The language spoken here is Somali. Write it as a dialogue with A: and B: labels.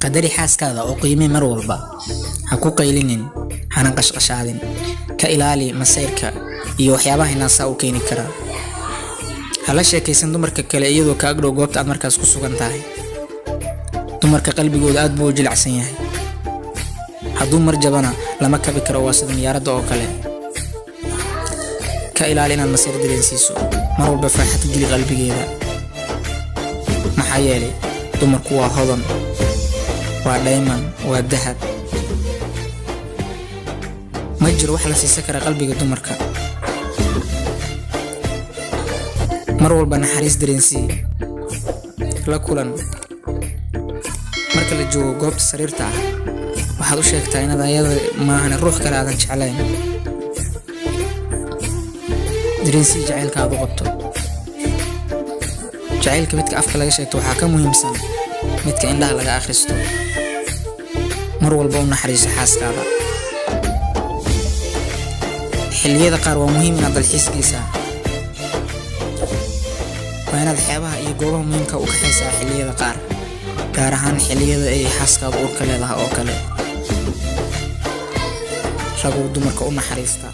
A: Qadari xaaskaada oo qiimee mar walba. Ha ku qaylinin, hana qashqashaadin. Ka ilaali masayrka iyo waxyaabaha hinaasaha u keeni kara. Ha la sheekaysan dumarka kale iyadoo ka agdhow goobta aad markaas ku sugan tahay. Dumarka qalbigooda aad buu u jilicsan yahay. Hadduu mar jabana lama kabi karo, waa sida miyaaradda oo kale. Ka ilaali inaad masayr dareensiiso. Mar walba farxad geli qalbigeeda. Maxaa yeelay dumarku waa hodan, waa dhayman, waa dahab. Ma jiro wax la siisan kara qalbiga dumarka. Mar walba naxariis dareensii. La kulan. Marka la joogo goobta sariirta ah, waxaad u sheegtaa inaad ayada maahane ruux kale aadan jeclayn. Dareensii jacaylka aad u qabto. Jacaylka midka afka laga sheegto waxaa ka muhiimsan midka indhaha laga akhristo. Mar walba u naxariiso xaaskaada. Xilliyada qaar waa muhiim inaad dalxiis geysaa. Waa inaad xeebaha iyo goobaha muhiimka u kaxaysaa xilliyada qaar, gaar ahaan xilliyada ay xaaskaadu uurka leedahay oo kale. Ragow, dumarka u naxariista.